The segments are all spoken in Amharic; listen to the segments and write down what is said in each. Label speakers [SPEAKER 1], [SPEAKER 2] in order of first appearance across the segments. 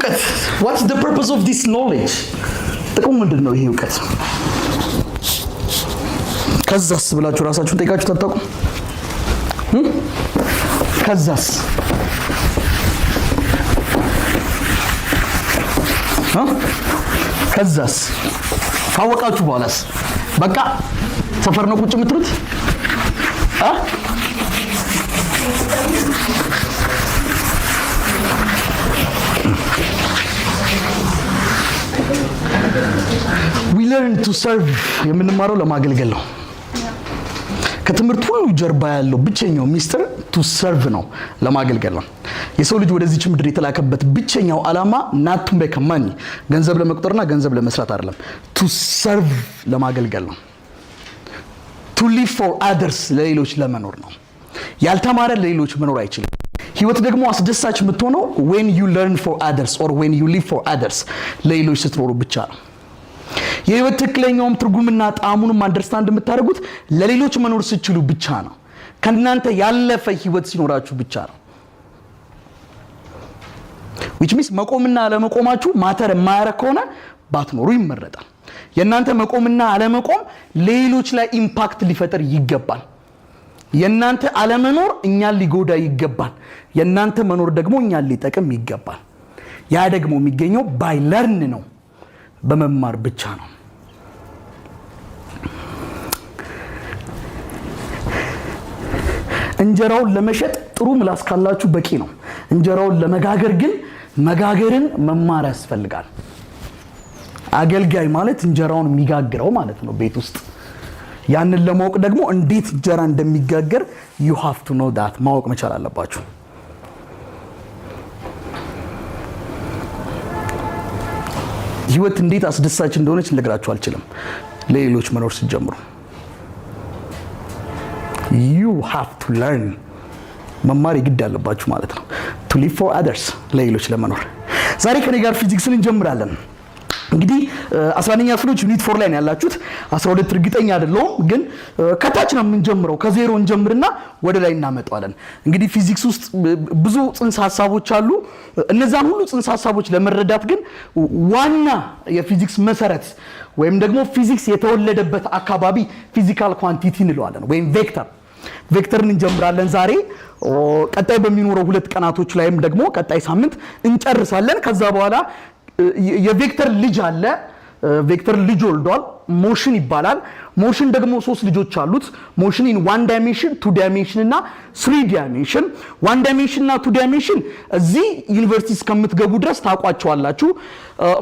[SPEAKER 1] እውቀት? What's the purpose of this knowledge? ጥቅሙ ምንድን ነው ይሄ እውቀት? ከዛስ ብላችሁ ራሳችሁን ጠይቃችሁ ታታውቁም? ከዛስ እ? ከዛስ ካወቃችሁ በኋላስ በቃ ሰፈር ነው ቁጭ የምትሉት እ? We learn to serve። የምንማረው ለማገልገል ነው። ከትምህርት ሁሉ ጀርባ ያለው ብቸኛው ሚስጥር to serve ነው፣ ለማገልገል ነው። የሰው ልጅ ወደዚች ምድር የተላከበት ብቸኛው ዓላማ not to make money፣ ገንዘብ ለመቁጠርና ገንዘብ ለመስራት አይደለም። To serve፣ ለማገልገል ነው። To live for others፣ ለሌሎች ለመኖር ነው። ያልተማረ ለሌሎች መኖር አይችልም። ህይወት ደግሞ አስደሳች የምትሆነው when you learn for others or when you live for others፣ ለሌሎች ስትኖሩ ብቻ ነው። የህይወት ትክክለኛውም ትርጉምና ጣዕሙንም understand የምታደርጉት ለሌሎች መኖር ስትችሉ ብቻ ነው። ከእናንተ ያለፈ ህይወት ሲኖራችሁ ብቻ ነው። Which means መቆምና አለመቆማችሁ matter የማያረግ ከሆነ ባትኖሩ ይመረጣል። የእናንተ መቆምና አለመቆም ሌሎች ላይ impact ሊፈጥር ይገባል። የእናንተ አለመኖር እኛን ሊጎዳ ይገባል። የእናንተ መኖር ደግሞ እኛን ሊጠቅም ይገባል። ያ ደግሞ የሚገኘው by learn ነው፣ በመማር ብቻ ነው። እንጀራውን ለመሸጥ ጥሩ ምላስ ካላችሁ በቂ ነው። እንጀራውን ለመጋገር ግን መጋገርን መማር ያስፈልጋል። አገልጋይ ማለት እንጀራውን የሚጋግረው ማለት ነው ቤት ውስጥ። ያንን ለማወቅ ደግሞ እንዴት እንጀራ እንደሚጋገር you have to know that፣ ማወቅ መቻል አለባችሁ። ህይወት እንዴት አስደሳች እንደሆነች ልነግራችሁ አልችልም። ለሌሎች መኖር ስትጀምሩ you have to learn፣ መማር የግድ ያለባችሁ ማለት ነው። To live for others፣ ለሌሎች ለመኖር። ዛሬ ከኔ ጋር ፊዚክስን እንጀምራለን። እንግዲህ 11ኛ ክፍሎች unit 4 ላይ ነው ያላችሁት። 12 እርግጠኛ አይደለሁም፣ ግን ከታች ነው የምንጀምረው። ከዜሮ እንጀምርና ወደ ላይ እናመጣዋለን። እንግዲህ ፊዚክስ ውስጥ ብዙ ጽንሰ ሀሳቦች አሉ። እነዛን ሁሉ ጽንሰ ሀሳቦች ለመረዳት ግን ዋና የፊዚክስ መሰረት ወይም ደግሞ ፊዚክስ የተወለደበት አካባቢ physical quantity እንለዋለን ወይም vector። Vector ን እንጀምራለን ዛሬ። ቀጣይ በሚኖረው 2 ቀናቶች ላይም ደግሞ ቀጣይ ሳምንት እንጨርሳለን። ከዛ በኋላ የ vector ልጅ አለ። Vector ልጅ ወልዷል። Motion ይባላል። Motion ደግሞ ሶስት ልጆች አሉት። Motion in one dimension፣ two dimension እና three dimension። One dimension እና two dimension እዚህ ዩኒቨርሲቲ እስከምትገቡ ድረስ ታውቋቸዋላችሁ።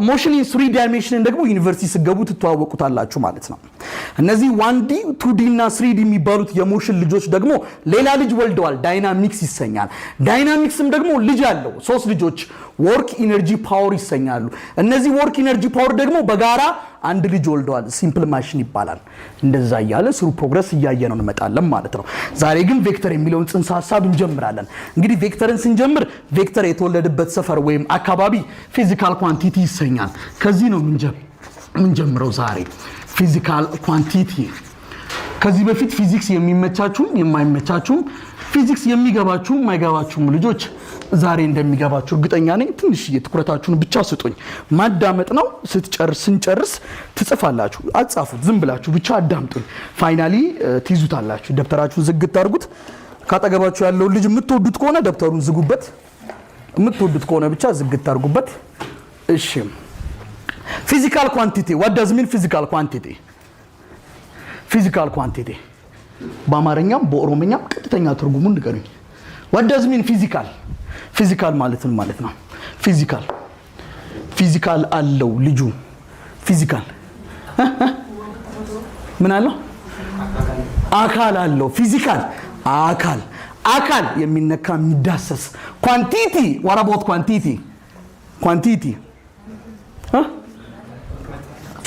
[SPEAKER 1] Motion in three dimension ን ደግሞ ዩኒቨርሲቲ ስትገቡ ትተዋወቁታላችሁ ማለት ነው። እነዚህ 1D፣ 2D እና 3D የሚባሉት የ motion ልጆች ደግሞ ሌላ ልጅ ወልደዋል። Dynamics ይሰኛል። Dynamics ም ደግሞ ልጅ አለው፣ ሶስት ልጆች፣ work፣ energy፣ power ይሰኛሉ። እነዚህ work፣ energy፣ power ደግሞ በጋራ አንድ ልጅ ወልደዋል። Simple machine ይባላል። እንደዛ እያለ through progress እያየን ነው እንመጣለን ማለት ነው። ዛሬ ግን vector የሚለውን ጽንሰ ሀሳብ እንጀምራለን። እንግዲህ vector ን ስንጀምር vector የተወለደበት ሰፈር ወይም አካባቢ physical quantity ይሰኛል። ከዚህ ነው የምንጀምረው ዛሬ physical quantity። ከዚህ በፊት ፊዚክስ የሚመቻችሁም የማይመቻችሁም፣ ፊዚክስ የሚገባችሁም የማይገባችሁም ልጆች ዛሬ እንደሚገባችሁ እርግጠኛ ነኝ። ትንሽዬ ትኩረታችሁን ብቻ ስጡኝ። ማዳመጥ ነው። ስትጨርስ ስንጨርስ ትጽፋላችሁ። አትጻፉት፣ ዝም ብላችሁ ብቻ አዳምጡኝ። Finally ትይዙታላችሁ። ደብተራችሁን ዝግት አድርጉት። ካጠገባችሁ ያለውን ልጅ የምትወዱት ከሆነ ደብተሩን ዝጉበት። የምትወዱት ከሆነ ብቻ ዝግት አድርጉበት። እሺ፣ physical quantity, what does mean physical quantity? Physical quantity በአማርኛም በኦሮምኛም ቀጥተኛ ትርጉሙን ንገሩኝ። What does mean physical? Physical ማለት ምን ማለት ነው? Physical physical አለው ልጁ፣ physical ምን አለው? አካል አለው። Physical አካል፣ አካል የሚነካ የሚዳሰስ። Quantity, what about quantity? Quantity,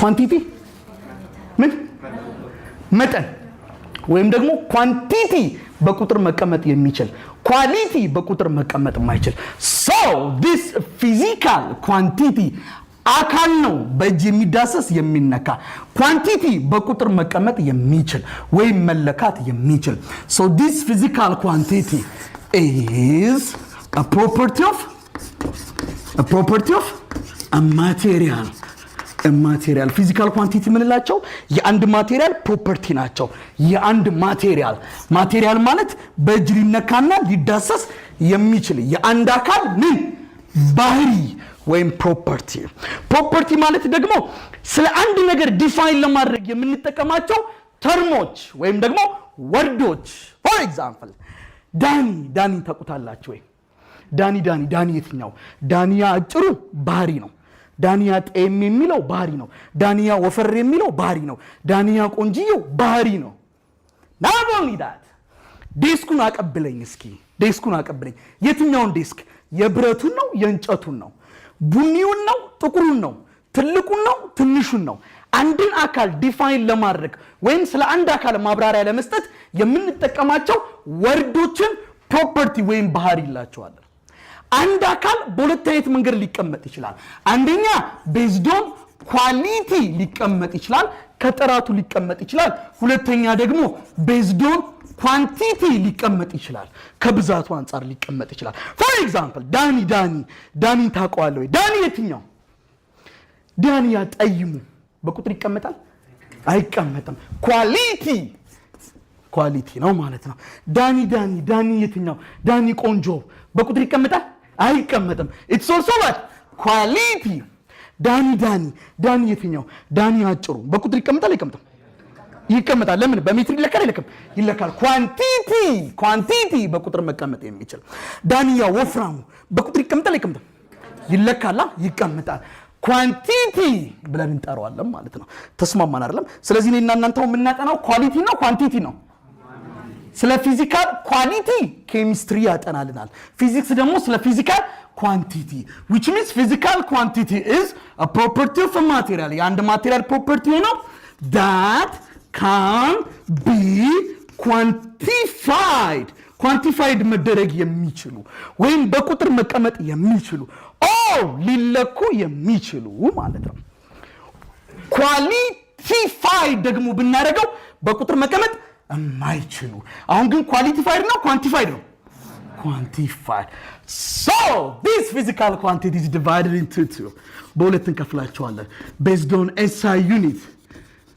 [SPEAKER 1] quantity ምን? መጠን ወይም ደግሞ quantity በቁጥር መቀመጥ የሚችል፣ quality በቁጥር መቀመጥ የማይችል። So this physical quantity አካል ነው፣ በእጅ የሚዳሰስ የሚነካ። Quantity በቁጥር መቀመጥ የሚችል ወይም መለካት የሚችል። So this physical quantity is a property of Property of material. Material, physical quantity የምንላቸው የአንድ material property ናቸው። የአንድ material፣ material ማለት በእጅ ሊነካና ሊዳሰስ የሚችል የአንድ አካል ምን ባህሪ ወይም property። Property ማለት ደግሞ ስለ አንድ ነገር define ለማድረግ የምንጠቀማቸው term ኦች ወይም ደግሞ word ኦች። For example ዳኒ፣ ዳኒ ታውቁታላችሁ ወይ? ዳኒ፣ ዳኒ፣ ዳኒ የትኛው ዳኒ? ያ አጭሩ ባህሪ ነው። ዳንያ ጠይም የሚለው ባህሪ ነው። ዳንያ ወፈር የሚለው ባህሪ ነው። ዳንያ ቆንጅየው ባህሪ ነው። Not only that፣ desk ኡን አቀብለኝ እስኪ፣ desk ኡን አቀብለኝ። የትኛውን desk? የብረቱን ነው የእንጨቱን ነው? ቡኒውን ነው ጥቁሩን ነው? ትልቁን ነው ትንሹን ነው? አንድን አካል define ለማድረግ ወይም ስለ አንድ አካል ማብራሪያ ለመስጠት የምንጠቀማቸው word ኦችን property ወይም ባህሪ እንላቸዋለን። አንድ አካል በሁለት አይነት መንገድ ሊቀመጥ ይችላል። አንደኛ based on quality ሊቀመጥ ይችላል፣ ከጥራቱ ሊቀመጥ ይችላል። ሁለተኛ ደግሞ based on quantity ሊቀመጥ ይችላል፣ ከብዛቱ አንጻር ሊቀመጥ ይችላል። For example ዳኒ፣ ዳኒ፣ ዳኒን ታውቀዋለህ ወይ? ዳኒ የትኛው ዳኒ? ያ ጠይሙ በቁጥር ይቀመጣል? አይቀመጥም። Quality, quality ነው ማለት ነው። ዳኒ፣ ዳኒ፣ ዳኒ የትኛው ዳኒ? ቆንጆ በቁጥር ይቀመጣል? አይቀመጥም። It's also what? Quality። ዳኒ፣ ዳኒ፣ ዳኒ የትኛው ዳኒ? አጭሩ በቁጥር ይቀመጣል? አይቀመጥም? ይቀመጣል። ለምን? በሜትር ይለካል? አይለካም? ይለካል። Quantity, quantity በቁጥር መቀመጥ የሚችል። ዳንያ ወፍራሙ በቁጥር ይቀመጣል? አይቀመጥም? ይለካላ፣ ይቀመጣል። Quantity ብለን እንጠራዋለን ማለት ነው። ተስማማን አይደለም? ስለዚህ እኔና እናንተ የምናጠናው quality ነው quantity ነው? ስለ physical quality chemistry ያጠናልናል። ፊዚክስ ደግሞ ስለ physical quantity, which means physical quantity is a property of material፣ የአንድ material property ነው that can be quantified፣ quantified መደረግ የሚችሉ ወይም በቁጥር መቀመጥ የሚችሉ or ሊለኩ የሚችሉ ማለት ነው። Qualitified ደግሞ ብናደርገው በቁጥር መቀመጥ የማይችሉ። አሁን ግን qualitified ነው quantified ነው? Quantified. So this physical quantity is divided into two፣ በሁለት እንከፍላቸዋለን። Based on SI unit፣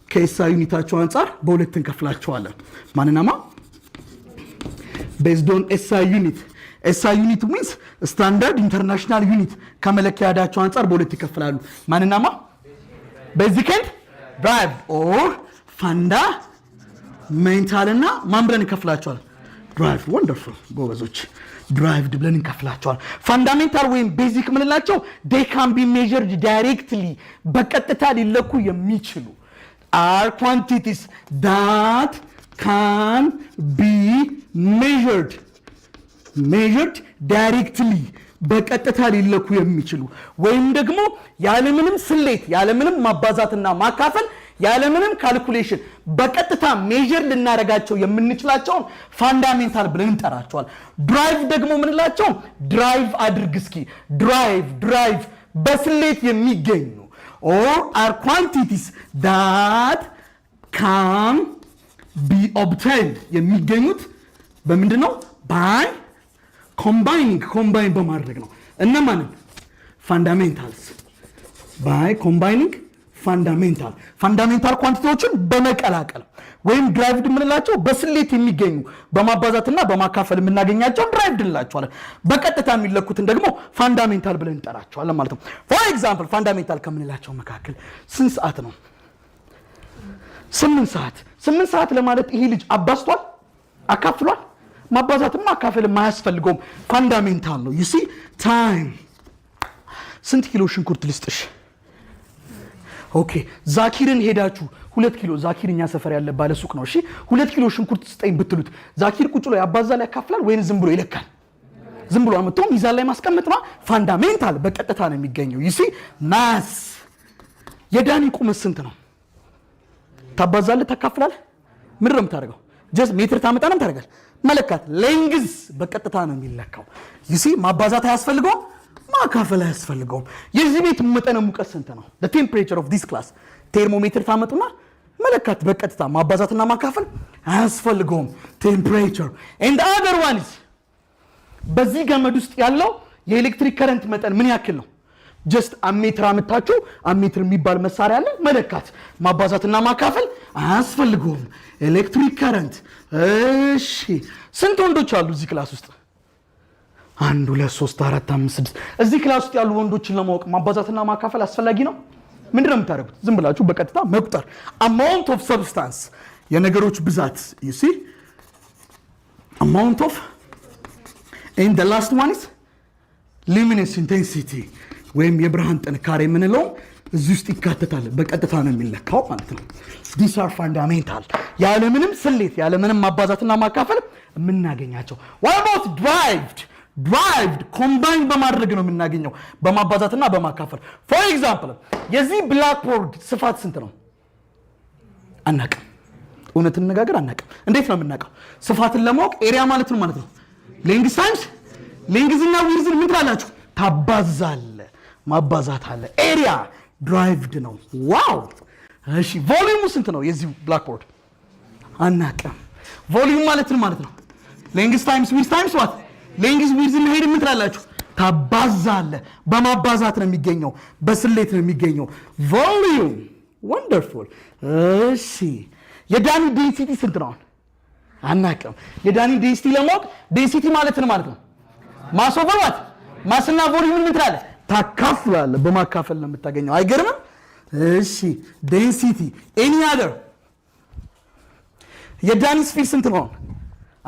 [SPEAKER 1] ከ SI unit ኣቸው አንጻር በሁለት እንከፍላቸዋለን። ማንናማ? Based on SI unit. SI unit means standard international unit። ከመለኪያ አሃዳቸው አንጻር በሁለት ይከፍላሉ። ማንናማ? Basic and derived or fundamental እና ማን ብለን እንከፍላቸዋል? Derived. Wonderful፣ ጎበዞች። Derived ብለን እንከፍላቸዋል። Fundamental ወይም basic የምንላቸው they can be measured directly፣ በቀጥታ ሊለኩ የሚችሉ፣ are quantities that can be measured directly፣ በቀጥታ ሊለኩ የሚችሉ ወይም ደግሞ ያለምንም ስሌት፣ ያለምንም ማባዛትና ማካፈል፣ ያለምንም calculation በቀጥታ measure ልናደርጋቸው የምንችላቸውን fundamental ብለን እንጠራቸዋል። Derived ደግሞ ምንላቸው? Derive አድርግ እስኪ፣ derive, derive በስሌት የሚገኙ or are quantities that can be obtained፣ የሚገኙት በምንድን ነው? By combining፣ combine በማድረግ ነው። እነማንን? Fundamentals, by combining fundamental quantity ዎችን በመቀላቀል ወይም derived የምንላቸው በስሌት የሚገኙ፣ በማባዛትና በማካፈል የምናገኛቸው derived እንላቸዋለን። በቀጥታ የሚለኩትን ደግሞ fundamental ብለን እንጠራቸዋለን ማለት ነው። For example fundamental ከምንላቸው መካከል ስንት ሰዓት ነው? 8 ሰዓት። 8 ሰዓት ለማለት ይሄ ልጅ አባዝቷል፣ አካፍሏል። ማባዛትም ማካፈልም አያስፈልገውም። Fundamental ነው። You see, time። ስንት ኪሎ ሽንኩርት ልስጥሽ? Okay፣ ዛኪርን ሄዳችሁ 2 ኪሎ፣ ዛኪር እኛ ሰፈር ያለ ባለ ሱቅ ነው። እሺ፣ 2 ኪሎ ሽንኩርት ስጠኝ ብትሉት ዛኪር ቁጭ ብሎ ያባዛል ያካፍላል ወይን ዝም ብሎ ይለካል? ዝም ብሎ አምጥቶ ሚዛን ላይ ማስቀመጥ ነው። Fundamental በቀጥታ ነው የሚገኘው። You see, mass። የዳኒ ቁመት ስንት ነው? ታባዛለህ፣ ታካፍላለህ? ምንድን ነው የምታደርገው? Just ሜትር ታመጣና ታደርጋለህ። መለካት። Length በቀጥታ ነው የሚለካው። You see, ማባዛት አያስፈልገውም፣ ማካፈል አያስፈልገውም። የዚህ ቤት መጠነ ሙቀት ስንት ነው? Temperature of this class፣ ቴርሞሜትር ታመጡና መለካት፣ በቀጥታ ማባዛትና ማካፈል አያስፈልገውም። Temperature. And other ones፣ በዚህ ገመድ ውስጥ ያለው የኤሌክትሪክ current መጠን ምን ያክል ነው? Just ammeter አምጥታችሁ፣ ammeter የሚባል መሳሪያ አለ፣ መለካት፣ ማባዛትና ማካፈል አያስፈልገውም። Electric current። እሺ፣ ስንት ወንዶች አሉ እዚህ class ውስጥ? አንድ፣ ሁለት፣ ሶስት፣ አራት፣ አምስት፣ ስድስት። እዚህ class ውስጥ ያሉ ወንዶችን ለማወቅ ማባዛትና ማካፈል አስፈላጊ ነው? ምንድን ነው የምታደርጉት? ዝም ብላችሁ በቀጥታ መቁጠር። Amount of substance፣ የነገሮች ብዛት፣ you see, amount of, and the last one is luminous intensity ወይም የብርሃን ጥንካሬ የምንለው እዚህ ውስጥ ይካተታል። በቀጥታ ነው የሚለካው ማለት ነው። These are fundamental፣ ያለምንም ስሌት፣ ያለምንም ማባዛትና ማካፈል የምናገኛቸው። What about derived? Derived combine በማድረግ ነው የምናገኘው፣ በማባዛትና በማካፈል። For example፣ የዚህ blackboard ስፋት ስንት ነው? አናቅም። እውነት እንነጋገር፣ አናቅም። እንዴት ነው የምናውቀው? ስፋትን ለማወቅ area ማለት ነው length times length ና width ን ምን ትላላችሁ? ታባዛለ። ማባዛት አለ። Area derived ነው። Wow! እሺ፣ volume ኡ ስንት ነው የዚህ blackboard? አናቅም። Volume ማለት ምን ማለት ነው? Length times width times what? Length፣ width እና height ምን ትላላችሁ? ታባዛለ። በማባዛት ነው የሚገኘው፣ በስሌት ነው የሚገኘው። Volume, wonderful። እሺ፣ የዳኒ density ስንት ነው? አናቅም። የዳኒ density ለማወቅ density ማለት ምን ማለት ነው? Mass over what? Mass ና volume ምን ትላለህ? ታካፍላለህ። በማካፈል ነው የምታገኘው። አይገርምም? እሺ፣ density, any other? የዳኒ speed ስንት ነው?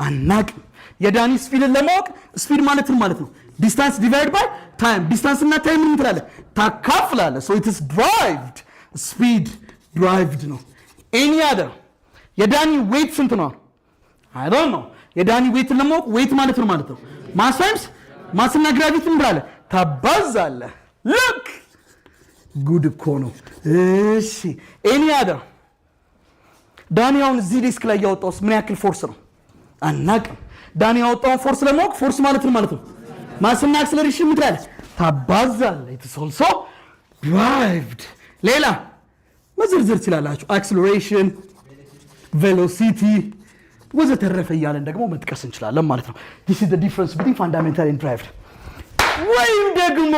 [SPEAKER 1] አናቅም። የዳኒ speed ን ለማወቅ speed ማለት ምን ማለት ነው? Distance divide by time። Distance እና time ምን ትላለህ? ታካፍላለህ። So it's derived, speed derived ነው። Any other? የዳኒ weight ስንት ነው? I don't know። የዳኒ weight ን ለማወቅ weight ማለት ምን ማለት ነው? Mass times mass ና gravity ምን ትላለህ? ታባዛለህ። Look፣ ጉድ እኮ ነው። እሺ፣ any other? ዳኒ አሁን እዚህ desk ላይ ያወጣውስ ምን ያክል force ነው? አናቅም። ዳኒ ያወጣውን force ለማወቅ force ማለት ምን ማለት ነው? Mass ና acceleration ምን ትላለህ? ታባዛለህ። It's also derived። ሌላ መዘርዘር ትችላላችሁ። Acceleration፣ velocity ወዘተረፈ እያለን ደግሞ መጥቀስ እንችላለን ማለት ነው። This is the difference between fundamental and derived። ወይም ደግሞ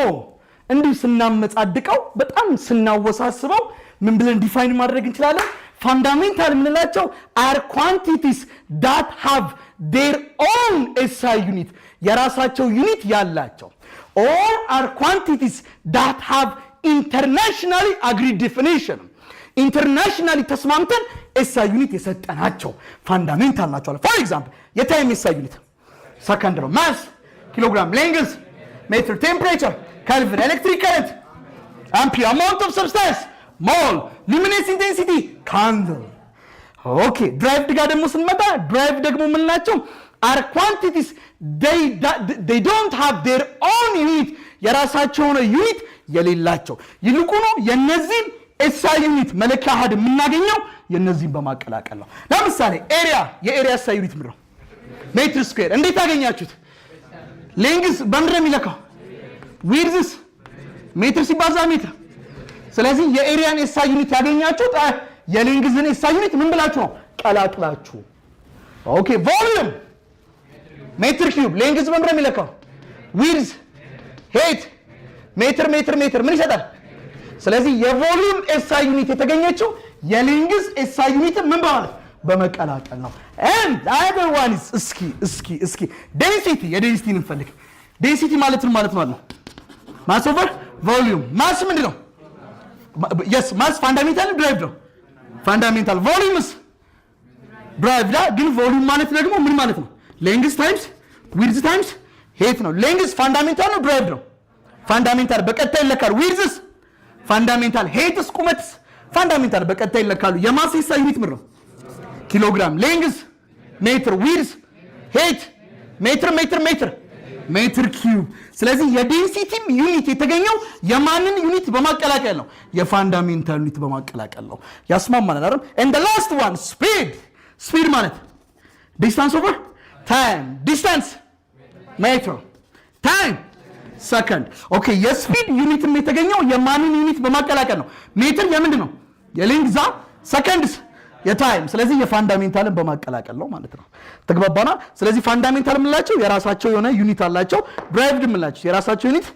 [SPEAKER 1] እንዲሁ ስናመጻድቀው፣ በጣም ስናወሳስበው ምን ብለን define ማድረግ እንችላለን? Fundamental የምንላቸው are quantities that have their own SI unit፣ የራሳቸው unit ያላቸው፣ or are quantities that have internationally agreed definition፣ internationally ተስማምተን SI unit የሰጠናቸው fundamental ናቸው። For example፣ የ time SI unit ሰከንድ ነው። Mass ኪሎግራም፣ length ሜትር፣ temperature kelvin፣ electric current ampere፣ amount of substance mole፣ luminous intensity candela። Okay፣ derived ጋር ደግሞ ስንመጣ derived ደግሞ የምንላቸው are quantities they don't have their own unit፣ የራሳቸው የሆነ unit የሌላቸው፣ ይልቁኑ የነዚህን SI unit መለኪያ አሃድ የምናገኘው የነዚህን በማቀላቀል ነው። ለምሳሌ area፣ የ area SI unit ምንድን ነው? Meter square። እንዴት አገኛችሁት? Length በምንድን ነው የሚለካው? Width ስ ሜትር ሲባዛ ሜትር። ስለዚህ የ area ን SI unit ያገኛችሁት የ length ን SI unit ምን ብላችሁ ነው? ቀላቅላችሁ። Okay፣ volume meter cube። Length በምንድን ነው የሚለካው? Width፣ height፣ ሜትር ሜትር ሜትር ምን ይሰጣል? ስለዚህ የ volume SI unit የተገኘችው የ length SI unit ምን በማለት፣ በመቀላቀል ነው። And other one is፣ እስኪ density፣ የ density ን እንፈልግ። Density ማለት ምን ማለት ነው? Mass over volume። Mass ምንድን ነው? Yes, mass fundamental derived ነው። Fundamental። Volume ስ derived። ግን volume ማለት ደግሞ ምን ማለት ነው? Length times width times height ነው። Length fundamental ነው derived ነው? Fundamental፣ በቀጥታ ይለካል። Width ስ fundamental፣ height ስ፣ ቁመትስ fundamental፣ በቀጥታ ይለካሉ። የ mass SI unit ምን ነው? ኪሎግራም። Length ሜትር፣ width፣ height ሜትር ሜትር ሜትር፣ meter cube። ስለዚህ የ density ም unit የተገኘው የማንን unit በማቀላቀል ነው? የ fundamental unit በማቀላቀል ነው። ያስማማናል አይደል? And the last one, speed። Speed ማለት distance over time። Distance ሜትር፣ time ሰከንድ። Okay፣ የ speed unit ም የተገኘው የማንን unit በማቀላቀል ነው? ሜትር የምንድን ነው? የ length፣ seconds የ time። ስለዚህ የ fundamental ን በማቀላቀል ነው ማለት ነው። ተግባባና? ስለዚህ fundamental የምንላቸው የራሳቸው የሆነ unit አላቸው። Derived የምንላቸው የራሳቸው unit